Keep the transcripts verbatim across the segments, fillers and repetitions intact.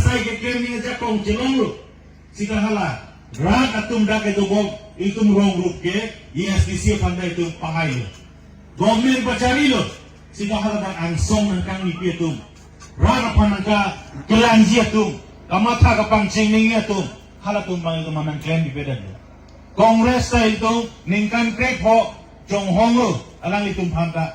Sai keklem ni ajakong chelonglo. Sita hala rat atum dak kedobom, itum rong rup ke E S D C aphan ta itum pahailo. Government pacharilo. Sita hala dak angsong nangkangnipi atum, rat aphan nangkakelangji atum, kamatha kapangcheng nangji atum, halatum abang itum nangklem bipedet. Congress ta itum ningkan krepho chonghonglo alanglitum aphan ta.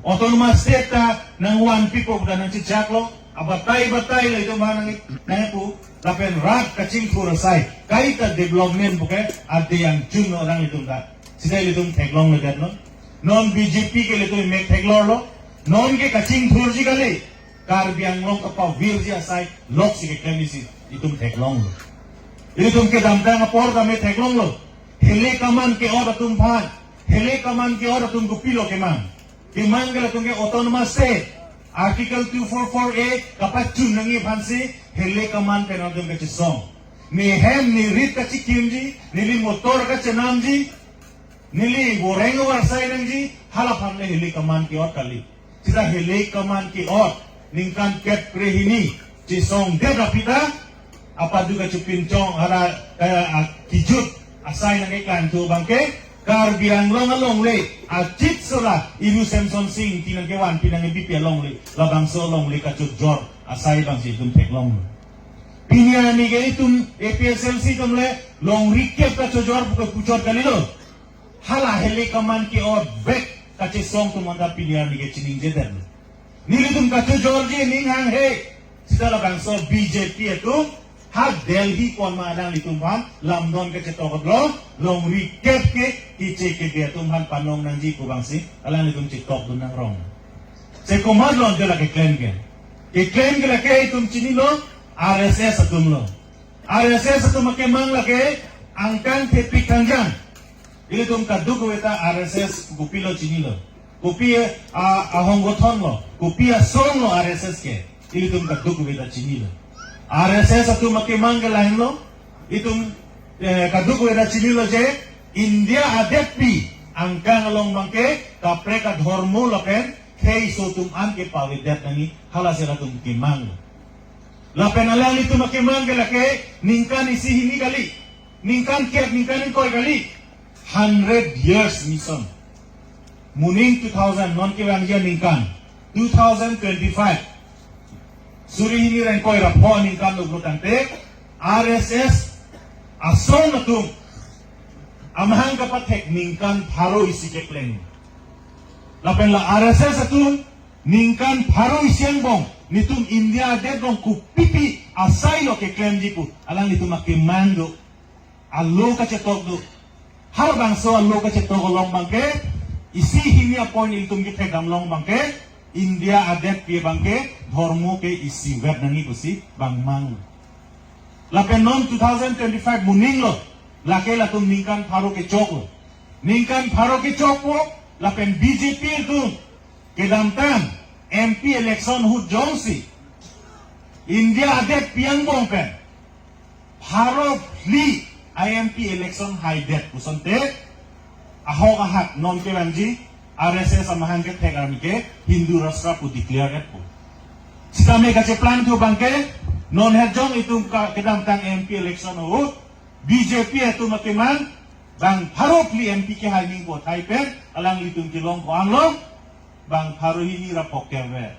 Autonomous State ta nangvanpipo pu ta nangchichaklo, abatai batai lo itum aphan nang, nangpu, lapen rat kachingthur asai, kaita development puke ade angchunlo alanglitum ta. Sita ilitum theklongledetlo. Non B J P ke ilitum mek theklonglo. Non ke kachingthurji kali. Karbi Anglong kapavirji asai loksi keklem isi itum theklonglo. Ilitum kedamtang apor tame theklonglo. Hile kaman ke-ot atum aphan, hile kaman ke-ot atum kopilo kemang? Kemang ke latum ke Autonomous State, Article two four four A kapachun nangji aphansi hile kaman pen latum kachesong. Ne hem ne rit kachikimji, neli motor kachenamji, neli boreng avarsai nangji, hala aphan le hile kaman ke-ot kali. Sita hile kaman ke-ot ningkan kep krehini chesongdet aphi ta, apadu kachepinchong hala, eh, ah, kijut asai nangkeklangthu abangke Karbi Anglong alongle, achit sura Iru Semson Sing ti nangkevanpi nangkebipi alongle, labangso alongle kachojor asai abangsi itum theklonglo. Pini arni ke itum A P H L C atum le longri kep kachojor puke puchot kalilo. Hala hile kaman ke-ot vek kachesong atum anta pini arni ke chiningjedetlo. Nelitum kachojorji ning hanghe. Sita labangso B J P atum ha Delhi konma alanglitum aphan lamdon kachetoklo, longri kep ke keche kebe atum aphan panong nangji pu abangsi alanglitum chetokdun nangrong. Se komatlo ante la keklem ke? Keklem ke lake itum chinilo, R S S atumlo. R S S atum akemang lake angkang thepik kangjang. Ilitum kadokave ta R S S kopilo chinilo. Kopi, ah, ahonggothonlo, kopi asonglo R S S ke, ilitum kadokave ta chinilo. R S S atum akemang ke lahenlo. Itum, eh, kadokave ta chinilo je India adetpi angkang along abangke kaprek adhormo lapen khei aso atum an kepavedet nangji, halasi latum kemanglo. Lapen alanglitum akemang ke lake ningkan isi hini kali, ningkan kep, ningkan ingkoi kali. Hundred years mission. Moning two thousand, non kevangji aningkan two thousand twenty-five. Suri hini ra ingkoi ra pho aningkan lo pulo tangte, R S S asong atum amahang kapathek ningkan pharo isi keklem. Lapen la R S S atum ningkan pharo isi angbong, netum India adet along kopipi asai lo keklemji pu alanglitum akemang do. Alo kachetok do. Halabangso alo kachetok along abangke, isi hini a-point ilitum kethekdam along abangke, India adetpi abangke dhormo ke isivet nangji pusi bang mang. Lapen non two thousand twenty-five moninglo, lake latum ningkan pharo kechoklo. Ningkan pharo kechokpo, lapen B J P atum kedamtang M P election ahut jongsi India adetpi angbong pen pharo phli a-M P election haidet pu asonte, ahok ahat non kevangji R S S amahang kethek arni ke Hindu Rashtra pu declare-etpo. Sitame kacheplangthu abangke, non het jong itum ka-, kedamtang M P election ahut B J P atum akemang bang pharo phli M P kehai nangpo tahai pen alanglitum kelong ko-anlo, bang pharo hini ra phokep ave.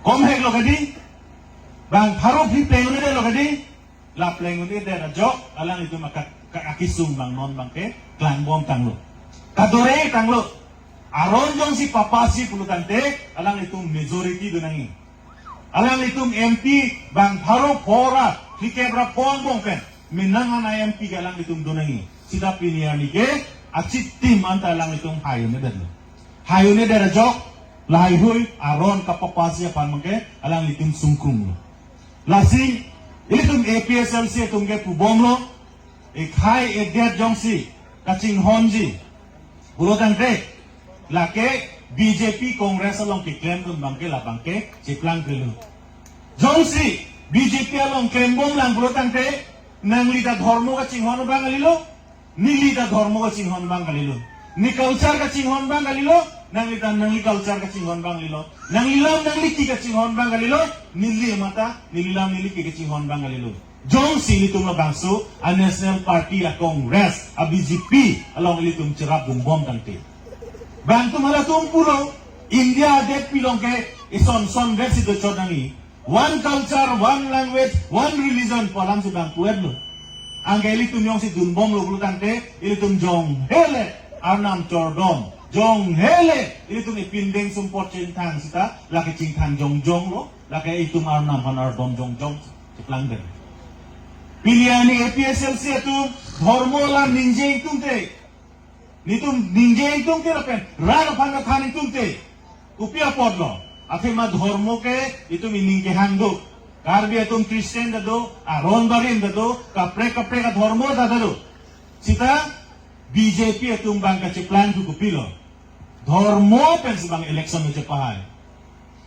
Komhek lo kadi, bang pharo phli pleng un-edet lo kadi, la pleng un-edet ajok alanglitum aka-, ka-, akesung bang non abangke klangbom tanglo. Kadore tanglo. Aron jongsi papasi pulo tangte, alanglitum majority do nangji. Alanglitum M P bang pharo pho ra phlikep ra pho angbong pen menang an a-M P ke alanglitum do nangji. Sita pini arni ke achitim anta alanglitum hai un-edetlo. Hai un-edet ajok, lahaihui aron kapapasi aphan abangke alanglitum sungkrunglo. Lasi ilitum A P H L C atum ke pubomlo, ekhai edet jongsi kachinghonji pulo tangte, lake B J P Congress along keklemdun abangke labangke cheplangkrelo. Jongsi B J P along klembomlang pulo tangte, nangli ta dhormo kachinghon abang kalilo, neli ta dhormo kachinghon abang kalilo, ne culture kachinghon abang kalilo, Nangli tan nangli culture kachinghon abang kalilo. Nangli lam nangli ki kachinghon abang kalilo. Neli mata, neli lam neli ki kachinghon abang kalilo. Jongsi ilitum labangso a national party, a Congress, a B J P along ilitum cherapdunbom tangte, bang atum halatum pulo, India adet pilong ke ison son vet si dochot nangji. One culture, one language, one religion pu alam si bang pu-etlo. Anke ilitum jongsi dunbomlo pulo tangte, ilitum jong hele arnam chordom, jong hele ilitum ipindeng sumpot chingthang sita, lake chingthang jongjonglo, lake itum arnam aphan ardom jongjong, cheplang den. Pini arni A P H L C atum, dhormo alam ningje ingtungte, netum ningje ingtungte lapen rat aphan kathan ingtungte, kopi apotlo? Athema dhormo ke itum ining kehang do. Karbi atum Christian ta do, aron barim ta do, kaprek kaprek adhormo ta do. Sita B J P atum bang kacheplang thu kopilo? Dhormo pensi bang election chepahai.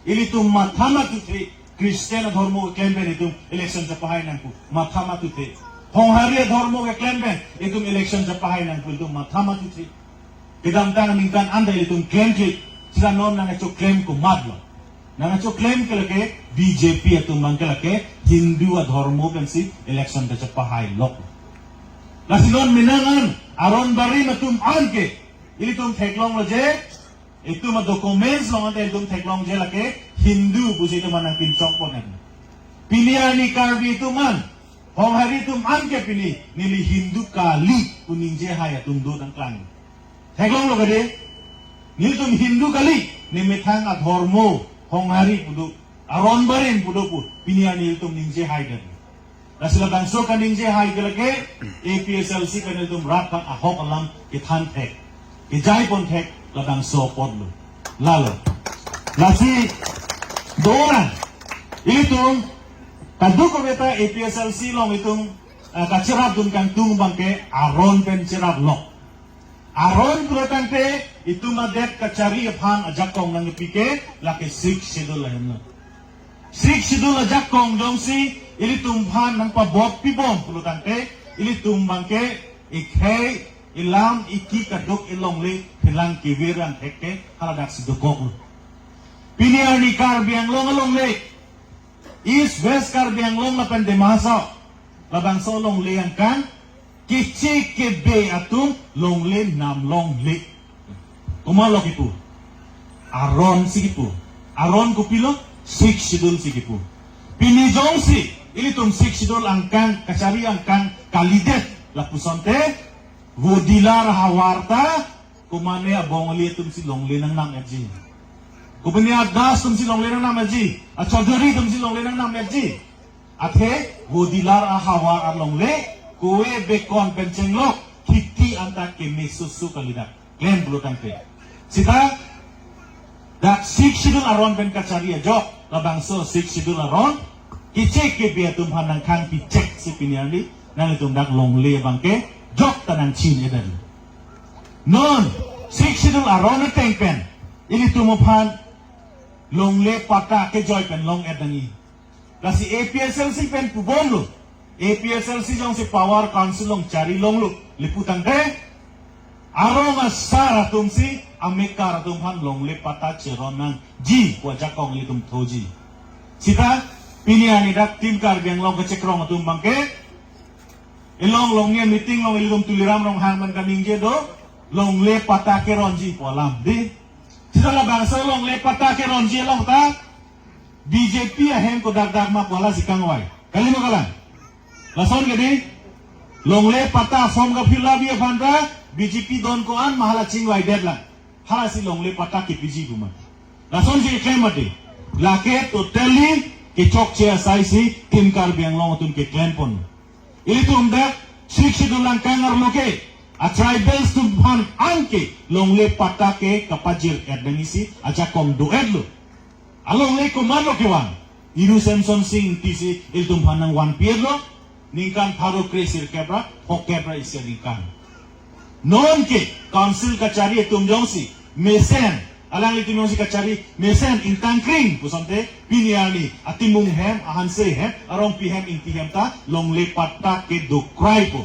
Ilitum matha matuthe, Christian adhormo keklem pen itum election chepahai nangpu, matha matuthe. Honghari adhormo keklem pen itum election chepahai nangpu, itum matha matuthe. Kedamtang aningkan anta ilitum klemkle, sita non nangkachoklem komatlo? Nangkachoklem ke lake B J P atum bang ke lake Hindu adhormo pensi election kachepahai lok. Lasi non menang an, aron barim atum an ke, ilitum theklonglo je, itum a-documents along anta itum theklong je lake Hindu pusi itum aphan nangpinchokpon. Pini arni Karbi atum an, Honghari atum an ke pini neli Hindu kali pu ningjehai atum do nangklang. Theklonglo kade, nelitum Hindu kali, ne methang adhormo, Honghari pu do, aron barim pu do pu, pini arni ilitum ningjehai den. Lasi labangso kaningjehai ke lake A P H L C pen ilitum rat aphan ahok alam kethan thek, kejaipon thek, labangso apotlo. Lalo. Lasi dolang, ilitum kadokave ta A P H L C along itum, eh, kacherapdun kangtung bang ke aron pen cheraplok. Aron pulo tangte itum adet kachari aphan ajakong nangkepi ke lake Sixth Schedule ahem lo. Sixth Schedule ajakong jongsi ilitum aphan nangpabot pibom pulo tangte, ilitum bang ke ikhei, ilam, iki, kaduk, ilongle, phelang kevir an thek ke haladak si dokoklo. Pini arni Karbi Anglong alongle, East West Karbi Anglong lapen Dima Hasao, labangso alongle angkang, keche kebe atum longle nam longle. Komatlo kipu? Aron si kipu. Aron kopilo? Sixth Schedule si kipu. Pini jongsi ilitum Sixth Schedule angkang, kachari angkang kalidet lapuson te, Vodilar ahavar ta, komane a-Bongali atum si longle nangnam-etji. Kopine a-Das atum si longle nangnam-etji. A-Chaudhary atum si longle nangnam-etji. Athe Vodilar ahavar alongle, kove bekon pen chenglok, kheti anta keme soso kalidet. Klem pulo tangte. Sita dak Sixth Schedule aron pen kachari ajok, labangso Sixth Schedule aron, keche kebe atum aphan nangkhang pichek si pini arni, nanglitum dak longle bang ke jok ta nangchin-et den. Non, Sixth Schedule aron ateng pen, ilitum aphan longle patta kejoi pen long-et nangji. Lasi A P H L C pen pubomlo. A P H L C jongsi power council along chari longlo, lapu tangte, arong asar atum si amekar atum aphan longle patta cheron nangji pu ajakong ilitum thoji. Sita pini arni dak Team Karbi Anglong kachekrong atum bang ke, ilong longni meeting along ilitum Tuliram Ronghang aphan kaningje do, longle patta keronji pu alam dei. Sita labangso longle patta keronji along ta B J P ahem kodak dak ma pu hala si kangvai. Kalima kalang? Lason ke dei, longle patta form ka-fill up-ji aphan ta B J P don ko-an ma hala chingvaidet lang. Hala si longle patta kepiji pu ma. Lason si keklem mati. Lake totally kechokche asai si Team Karbi Anglong atum keklempon. Ilitum dak Sixth Schedule angkang arlo ke, a-tribals atum aphan anke longle patta ke kapajir-et nangji si ajakong do-etlo. Alongle komatlo kevang? Iru Semson Sing Ingti si ilitum aphan nangvanpi-etlo. Ningkan pharo kre sirkep ra phongokep ra isi aningkan. Non ke council kachari atum jongsi mesen, alanglitum jongsi kachari mesen ingtangkring puson te, pini arni atimung hem, ahanse hem, arongpi hem, ingti hem ta longle patta ke dokraipo.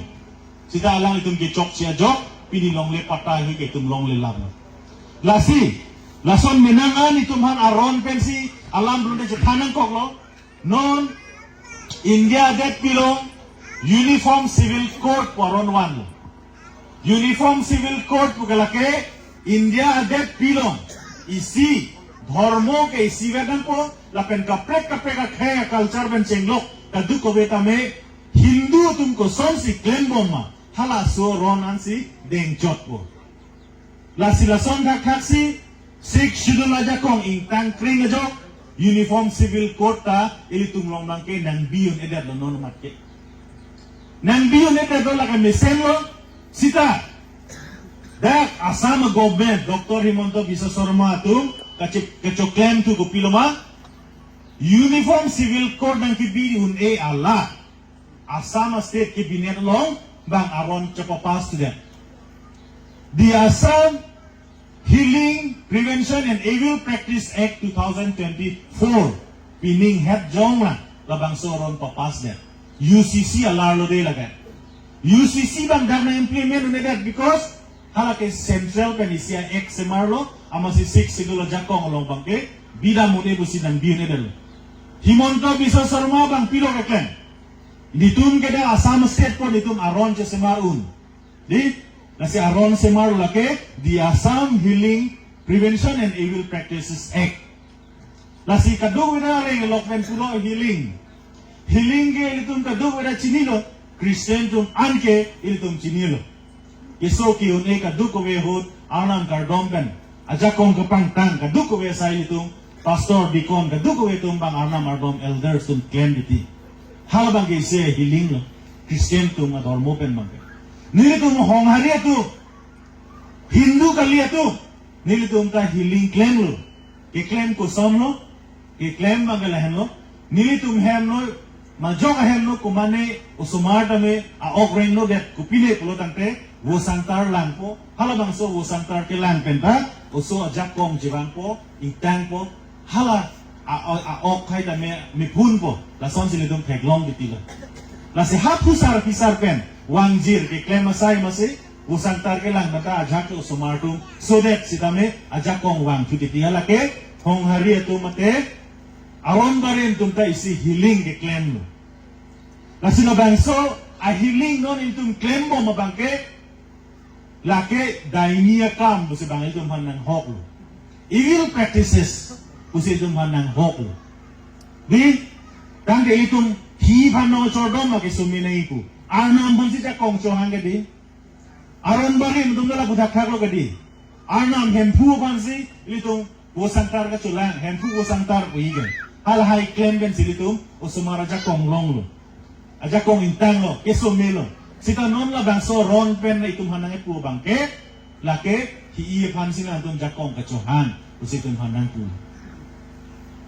Sita alanglitum kechokche ajok, pini longle patta ahut ke itum longle lam. Lasi Lason menang an itum aphan aron pensi alam belum chethan nangkoklo. Non India adet pilong Uniform Civil Code pu aron vanlo. Uniform Civil Code pu ke lake India adet pilong isi dhormo ke isi vet nangpo, lapen kaprek kaprek akhei aculture pen chenglok kadokave tame Hindu atum kosonsi klembom ma, halaso aron ansi dengchotpo. Lasi lason thakthak si Sixth Schedule ajakong ingtang kring ajok Uniform Civil Code ta ilitum along abangke nangbi un-edetlo non mat ke. Nangbi un-edetlo, lake mesenlo. Sita dak Assam government, Doctor Himanta Biswa Sarma atum kache-, kachoklemthu kopilo ma, Uniform Civil Code nangkebi un-e alam Assam State Cabinet along bang aron chepapass thudet. The Assam Healing, Prevention and Evil Practice Act two thousand twenty-four pining het jong la labangso aron papassdet. U C C alarlo de lake. U C C bang dak nang-implement un-edet because halake central pen isi a-act semarlo, amatsi Sixth Schedule ajakong along abangke bidam un-e pusi nangbi un-edetlo. Himanta Biswa Sarma bang pilo keklem. Nelitum ke dak Assam State pu nelitum aron chesemar un. Di, lasi aron semar lake the Assam Healing, Prevention and Evil Practices Act. Lasi kadokave areng lok pen pulo healing. Healing ke ilitum kadokave chinilo, Christian atum anke ilitum chinilo. Keso ke-un-e kadokave ahut Arnam kardom pen ajakong kepangtang kadokave asai ilitum, pastor, deacon kadokave atum bang Arnam ardom, elders atum klem titi. Halabangke isi healing lo, Christian atum adhormo pen abangke. Nelitum Honghari atum, Hindu kali atum, nelitum ta healing klemlo. Keklem kosonlo, keklem abangke lahenlo. Nelitum hemlo, majok ahemlo, komane osomar tame a-ok renglodet, kopine pulo tangte, vosangtar langpo, halabangso vosangtar kelang penta oso ajakong chevangpo, ingtangpo, hala a, a, a-ok akhei tame mephunpo, lasonsi nelitum theklong titilo. Lasi ha phusar phisar pen vangjir keklem asai amatsi vosangtar kelang penta ajak ke osomar atum sodet sitame ajakong vangthu titi, halake Honghari atum mate aron barim atum ta isi healing keklemlo. Lasi labangso a-healing non itum klembom abangke lake daini akam pusi bang itum aphan nanghoklo. Evil practices pusi itum aphan nanghoklo. Di, tangte itum hi aphan nangchordom ma kesome nangji pu. Arnam aphansi jakong chohang ke di. Aron barim atum la lapu thakthak lo ke di. Arnam Hemphu aphansi ilitum vosangtar kacholang, Hemphu vosangtar pu-i ke. Halahai klem pensi ilitum osomar ajakong longlo. Ajakong ingtanglo, kesomelo. Sita non labangso aron pen itum aphan nangpu abangke, lake hi-i aphansi nangtum jakong kachohang pusi itum aphan nangpu.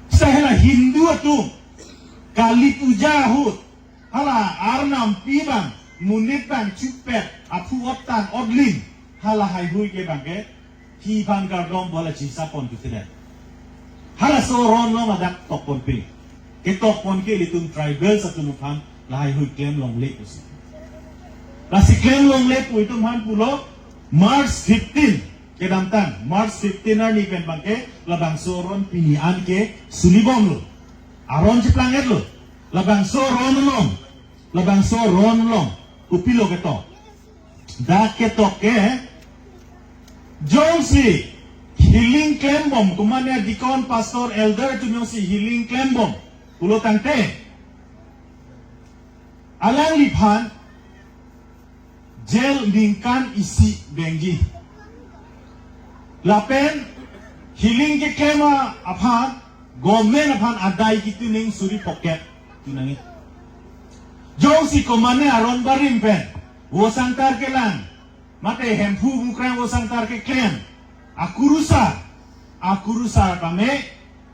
Sita hala Hindu atum Kali Puja ahut, hala arnam pi bang, monit bang chupet, aphu ottang odling, halahai hui ke abangke, hi aphan kardom pu hala chisa pon tu tidak. Halaso aron along adak tokponpe. Ketokpon ke ilitum tribals atum aphan lahai hui klem longle pusi. Lasi klem longle pu itum aphan pulo March fifteen. Kedamtang, March fifteen arni pen abangke, labangso aron pini anke sulibomlo. Aron cheplang-etlo. Labangso aron along. Labangso aron along. Kopilo ketok. Dak ketok ke, jongsi healing klembom, komane deacon, pastor, elder atum jongsi healing klembom pulo tangte, alangliphan jail ningkan isi vangji. Lapen healing keklem aphan, government aphan adai kituning suri phokep tu nangji. Jongsi komane aron barim pen vosangtar kelang, mate Hemphu Mukrang vosangtar keklem akurusar, akurusar tame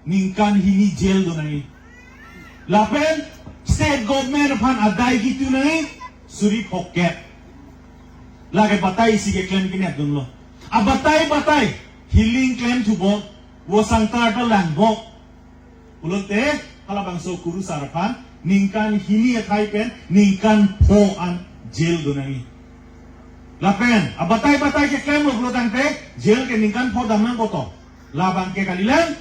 ningkan hini jail do nangji. Lapen state government aphan adai kitu nangji suri phokep. Lake batai isi keklem kinet dunlo. Abatai batai healing klemthubom, vosangtar ta langbom pulote, halabangso kurusar aphan ningkan hini athai pen ningkan pho an jail do nangji. Lapen abatai batai keklemlo pulo tangte jail ke ningkan pho dam nangpo to. Labang ke kalilang,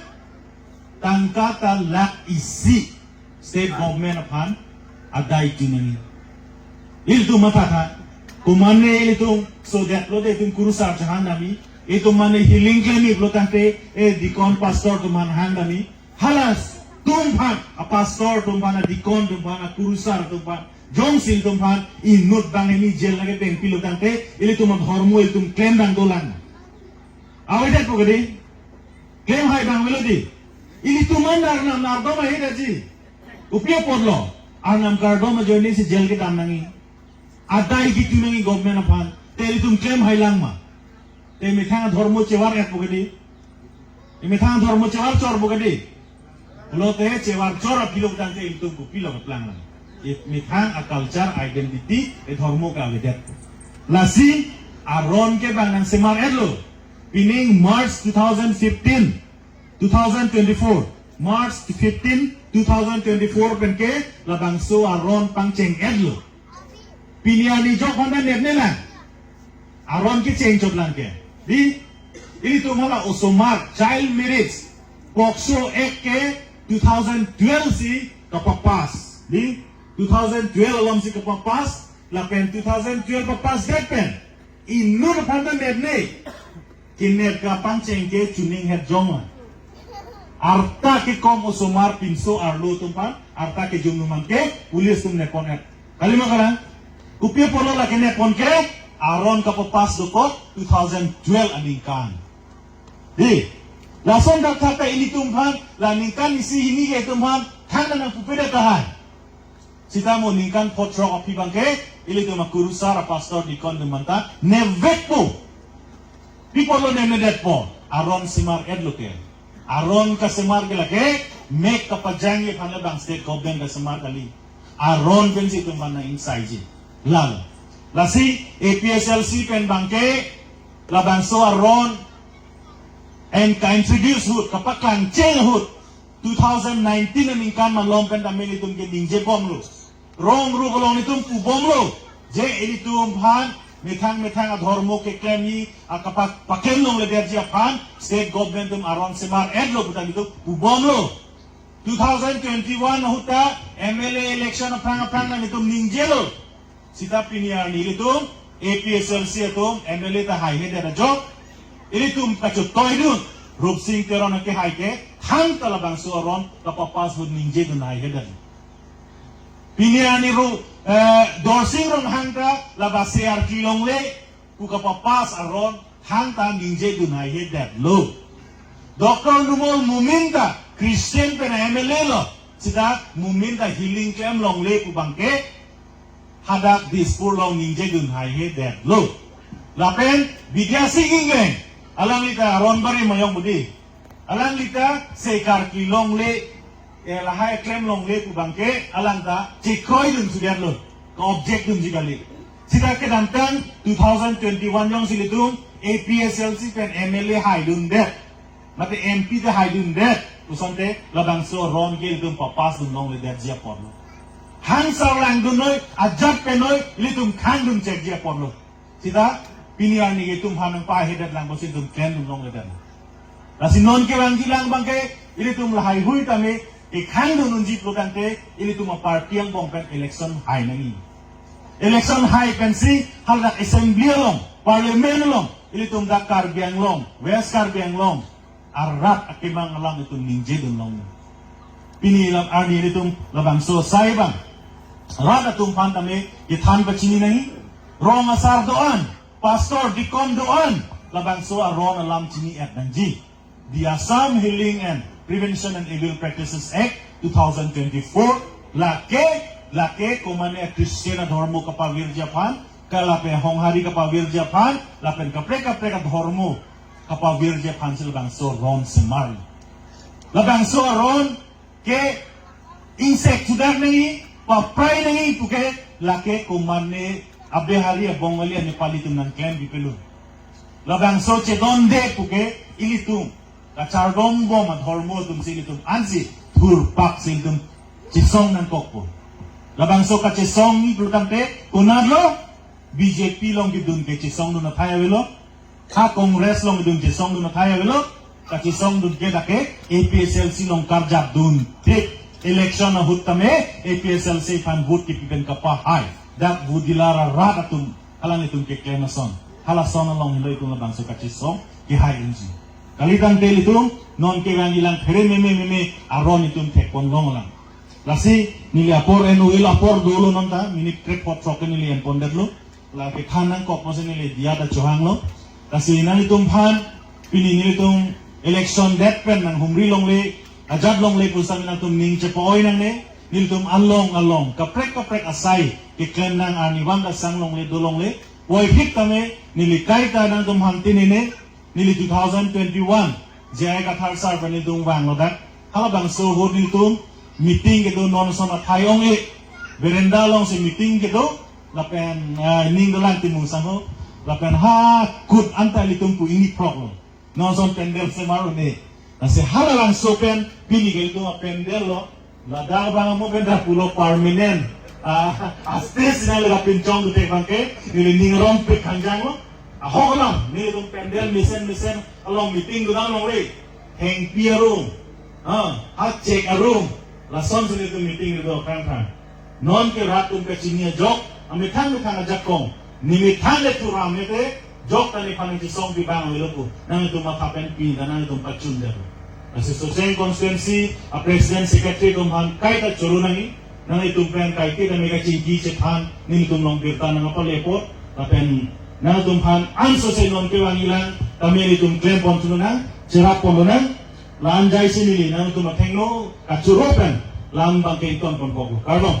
tangka ta lakh isi state government aphan adai tu nangji. Ilitum mathatha, komatne ilitum so det lo de itum kurusar chehang damji, itum mane healing clinic lo tangte, e deacon pastor atum aphan hang damji. Halatum aphan, a pastor atum aphan, a deacon atum aphan, a kurusar atum aphan, jongsi ilitum aphan inut bang hini jail lake pengpi lo tangte, ilitum adhormo ilitum klem dang dolang. Avedet po kedi? Klem hai bang avelo di? Ilitum an arnam kardom ahe daji. Kopi apotlo? Arnam kardom ajoine si jail kedam nangji. Adai kitu nangji government aphan. Te ilitum klem hai lang ma? Te methang adhormo chevar-et po kedi? Te methang adhormo chevar chor po kedi? Pulote chevar chor aphi lo tangte ilitum kopilo keplang lang? E methang a culture, identity, e dhormo ke avedet. Lasi aron ke bang nangsemar-et lo. Pining March two thousand fifteen, two thousand twenty-four, March fifteen, two thousand twenty-four pen ke labangso aron pangcheng-et lo. Pini arni jok honda net ne lang. Aron kecheng chot lang ke. Di, ilitum hala osomar, child marriage, POCSO Act ke two thousand twelve si kapapass. Di, two thousand twelve along si kapapass, lapen two thousand twelve papass det pen inut aphan ta net ne. Kenet kapangcheng ke chuning het jong lang. Arta kekom osomar pinso arlo atum aphan, arta kejum anuman ke police atum nepon-et. Kali ma kalang? Kopi apotlo lake nepon ke? Aron kapapass dokok two thousand twelve aningkan. Di, lason dak thata ilitum aphan, la ningkan isi hini ke itum aphan, thangnat nangpupedet tahai. Sita mo ningkan phongo throk aphi bang ke, ilitum akurusar, apastor, deacon atum aphan ta nevekpo. Pi apotlo nevekdetpo? Aron semar-et lo ke. Aron kasemar ke lake, mek kapajangji aphan labang state government kasemar kali. Aron pensi itum aphan nang-ingsaiji. Lalo. Lasi A P H L C pen bang ke, labangso aron, en ka-introduce ahut, kapaklang cheng ahut, two thousand nineteen aningkan malom pen tame ilitum ke ningje bomlo. Rong rup along ilitum pu bomlo. Je ilitum aphan methang methang adhormo keklemji, akapak paklem longledetji aphan state government atum aron semar-et lo pu ta ilitum pu bomlo. Two thousand twenty-one ahut ta M L A election aphrang aphrang nang ilitum ningjelo. Sita pini arni ilitum, A P H L C atum, M L A ta haihedet ajok, ilitum kachetoidun, Rupsing Teron akehai ke, thangta labangso aron kapapass ahut ningjedun haihedet. Pini arni ru, eh, Dorsing Ronghang ta, laba C R K Longle, pu kapapass aron, thangta ningjedun haihedetlo. Doctor Numal Momin ta Christian pen M L A lo, sita Momin ta healing camp longle pu bang ke, hadak Dispur along ningjedun haihedetlo. Lapen Bidya Sing Engleng, alangli ta aron bari mayong budi. Alangli ta C R K Longle, eh, lahai klem longle pu bang ke, alang ta chekroidun sudetlo, ka-object dunji kali. Sita kedamtang two thousand twenty-one jongsi ilitum A P H L C pen M L A haidundet, mate M P ta haidundet, pu asonte labangso aron ke ilitum papass dun longledetji apotlo. Hangsar langdun noi, ajat pen noi, ilitum khangdun chekji apotlo. Sita pini arni ke itum aphan nangpahaihedet lang pusi itum klemdun longledet. Lasi non kevangji lang bang ke, ilitum lahaihui tame kekhangdun unji pulo tangte, ilitum aparty angbong pen election hai nangji. Election hai pensi, haladak assembly along, parliament along, ilitum dak Karbi Anglong, West Karbi Anglong, arat akemang alam itum ningjedun long. Pini lam arni ilitum labangso asai bang, rat atum aphan tame kethan pachini nangji. Rong asar do-an, pastor, deacon do-an, labangso aron alam chini-et nangji. The Assam Healing and Prevention and Evil Practices Act two thousand twenty-four, lake, lake komatne Christian adhormo kapavirji aphan, kalape honghari kapavirji aphan, lapen kaprek kaprek adhormo kapavirji aphansi labangso aron semar. Labangso aron ke ingsek sudak nangji, paprai nangji puke, lake komatne Abihari, Abangali, Nepali atum nangklem pipelo. Labangso chedonde puke ilitum kachardombom adhormo atumsi ilitum ansi thurpaksi ilitum chesong nangkokpo. Labangso kachesongji pulo tangte konatlo? B J P along kedun ke chesongdun athai avelo. Ha Congress along kedun chesongdun athai avelo. Kachesongdun ke dak ke A P H L C along karjapdun tik. Election ahut tame A P H L C aphan vote kepi pen kapahai. Dak vote dilar arat atum, halanglitum keklem ason. Halason along helo itum labangso kachesong kehai unji. Kalitangte ilitum non kevang ilang phere meme meme aron itum thekpon longlang. Lasi neli apor en-o, ilo apor dolo non ta, minute krep hot sok neli enpondetlo. La kethan nangkok mose neli diya ta chohanglo. Lasi nanglitum aphan pini nelitum election det pen nanghumri longle, ajat longle pu sitame nangtum ning chepa-oi nangne. Nelitum along along kaprek kaprek asai keklem nang arnivang dasang longle dolongle. Puvoiphit tame neli kaita nangtum aphan tinine, neli two thousand twenty-one J I Kathar sir pen nelitum vanglo dak. Halabangso ahut nelitum meeting kedo, non ason athai ong-e. Veranda alongsi meeting kedo. Lapen, ah, ning dolang Timung sangho. Lapen ha kut anta ilitum pu ingni phroklo. Non ason pandal semar un-e. Lasi halabangso pen pini ke ilitum apandal lo. Ladak abang mo pen dak pulo permanent. Ah, astes na lega pinchong dute bangke. Neli ning rong pik khangjang lo. Ahok alam, nelitum pandal mesen mesen along meeting dodam longle. Hengpi arum, ah, hak chek arum, lasonsi nelitum meeting kedo aphrang aphrang. Non ke rat atum kachini ajok, amethang methang ajakong, nemethang le thuram mete, jok ta nephan nangchesongpi abang avelo pu, nanglitum matha pen pi, dan nanglitum pachun det. Lasi Socheng constituency a president secretary atum aphan kaita choro nangji, nanglitum pen kaike tame kachingki chethan, nelitum along birta nangpale apot, lapen nanglitum aphan anso se non kevang ilang, tame nelitum klempon chunang, cherappon lonang, la-an jaise neli nanglitum athengno kachoro pen, la-an bangke ingtonponkoklo. Kardom.